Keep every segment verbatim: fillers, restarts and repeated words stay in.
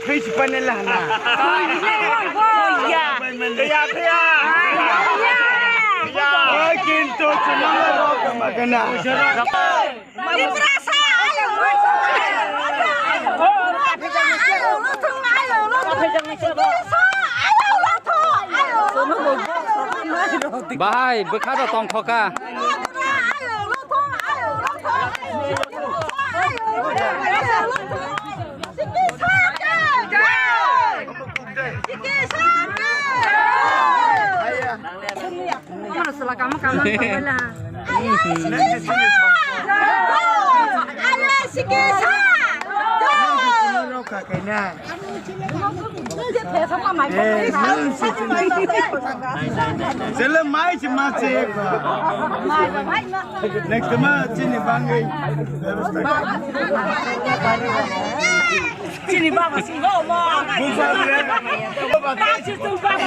Kaichi panel hana. Oi, oi, oi. Oi, kintu chumang rok magana. Bahai, bwkha rok tongkhoka. Sele mai si ma che. Next ma chini bangwi. Chini baba si go mo. Bubar le. Baba si tu baba.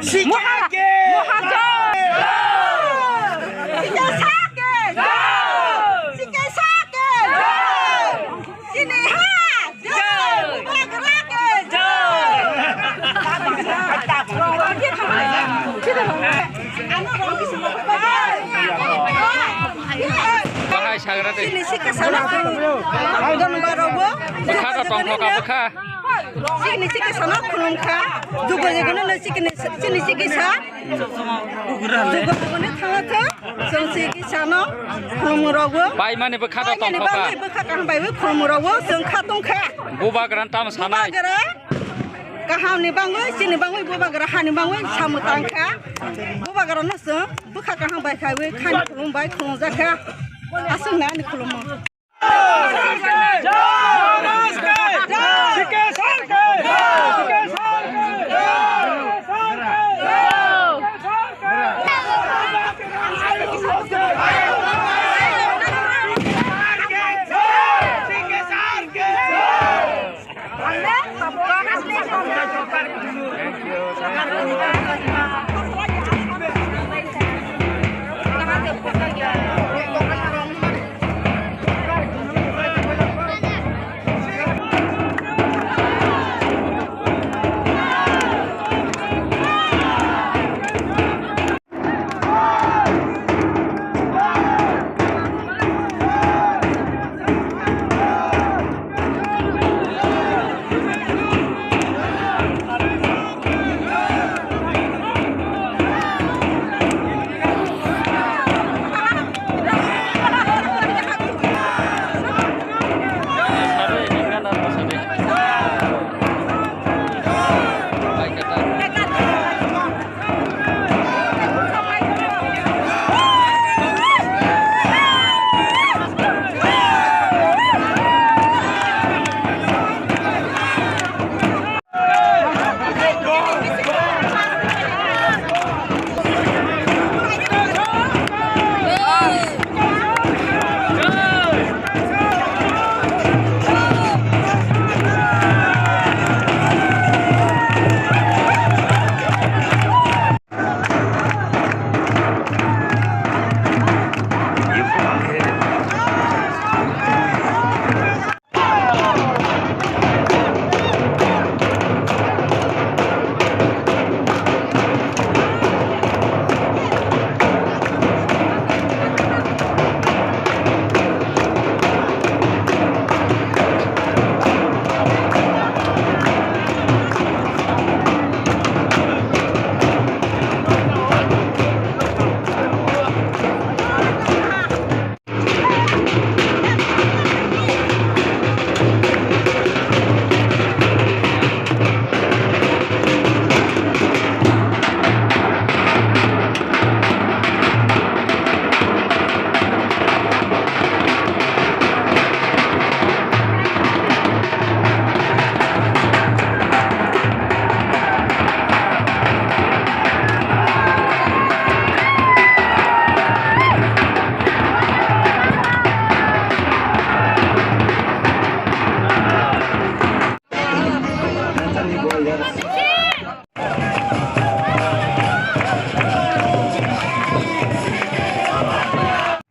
Sikake. Mohajo. Sikake. Sikake. Chini ha. Jai! Bubagra ke jai! Bahai sagra de. Chini sikhe sana. Bwkha rok tongkho ka bwkha. Chini sikhe sana khulumkha. Jugo jugo no chini sikhe sa. Jugo jugo no thangkha. Chwng si kisa no khulumung rogo. Pai mani bwkha da tongkha. Pai mani bwkha kaham bai khulumung rogo chwng kha tongkha. Bubagra tamo sanai. Bubagra kaham ni bangwi, chini bangwi bubagra hani bangwi samu tangkha. Bubagra no chwng bwkha kaham bai khaiwi khani khulum bai khulum jakha. Aswk na ani khulumung.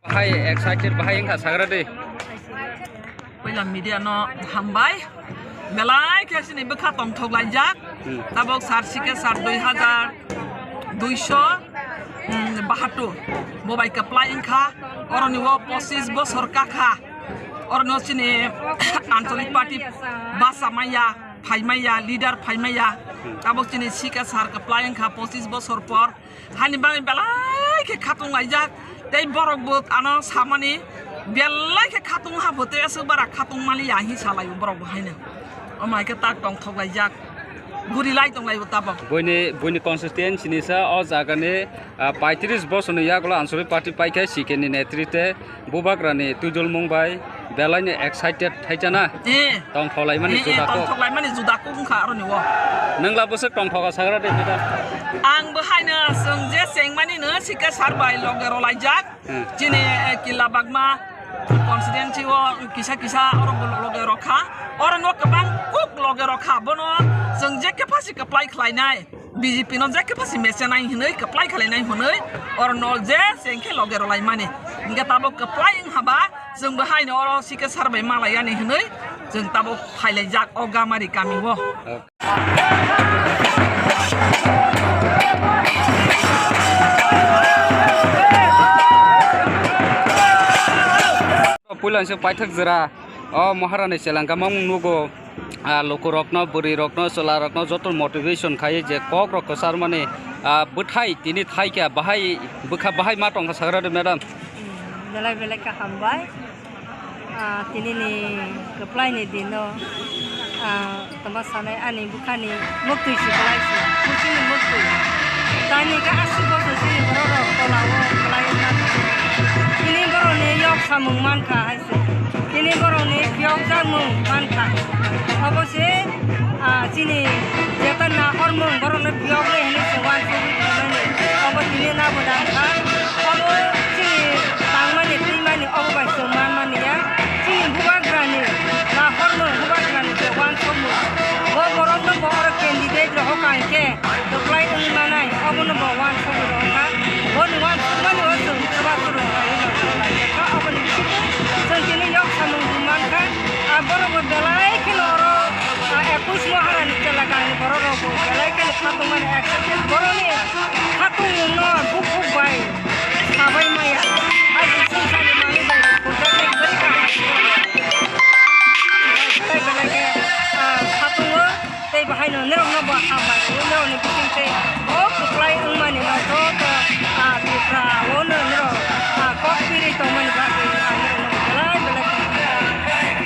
Bahai excited, bahai wngkha sagra de. Media no hambai. Belai khe chini bwkha tongthok laijak. Hmm. Tabok sar sike sar dui hajar duiso, hmm, bahattur. Bo bai kwplai wngkha. Oroni o pochis bosor kakha. Oroni o chini ancholik party basa maya, phai maya, leader phai maya. Hmm. Tabok chini sike sar kwplai wngkha pochis bosor por. Hani bagwi belai khe khatung laijak. Tei borok bo ano samani belai khe khatung ha bo tei aswk bara khatung mali ya hi salai borok bo haino. Omo hai khe tak tongthok laijak. Guri lai tong lai bo tabok. Buini, buini constituency ni sa o jaga ni, ah, paitris bosor ni yagulo Anchalik Party paikhe C K ni netrite Bubagrani twijolmung bai belai ni excited thaijana. Eh. Tongthok laimani Eh, eh, juda kok. Tongthok laimani juda kok wngkha aroni o. Nwngla bwswk tongthoka sagra de madam? Ang bo haino chwng je chengmani no sika sar bai loge rolaijak. Hmm. Chini, eh, Killa Bagma constituency o kisa kisa oro bo loge rokha. Oro no kwbang kuk loge rokha. Bono chwng je khe phasi kwplai khlainai. B J P no je khe phasi mechenai hinwi kwplai khlainai hinwi oro no je cheng khe loge rolaimani. Hingke tabok kwplai wng haba chwng bo haino oro sika sar bai malaiyani hinwi chwng tabok phailaijak o Gamari kami o. Puila se paithak jora o Maharani chelangka mang nugo, ah, lukurokno, bwrwirokno, chwlarokno joto motivation khai je kokrok kwcharmani, ah, bwthai tini thaikha bahai bwkha bahai ma tongkha sagra de madam. Hmm, belai belai kaham bai. Ah, tini ni kwplai ni din o, ah, tama sanai ani bwkha ni muktwi si kwlai si, kuching ni muktwi. Tani khe aswk bosor chini borok rok tola o kwlai wngna tini borok ni yok samung mankha hai se. Tini borok ni phiyok jakmung mankha. Obo se, ah, chini jeta nahormung borok no phiyok le hinwi se uansugwi tongmani. Obo tini nabo dangkha. Obo chini tangmani twimani obo bai chwng manmani ya. Chini bubagrani nahormung, bubagrani je uansukmung. Bo borokno bo oro candidate rohor ka hinkhe kwplai wngwi manai, obono bo uansugwi rohorkha. Boni uansukmani o chwng chubachu rwngkha, rwngkha, rwngkha. Oboni bisingo chwng tini yok samung bo mankha. Ah, borok bo belai kheno oro, ah, ekush Maharani chwla gangni borok rok bo belai kheno khatungmani accepted. Borokni khatungmungno bukhuk bai sabai maya. Aji chwngsa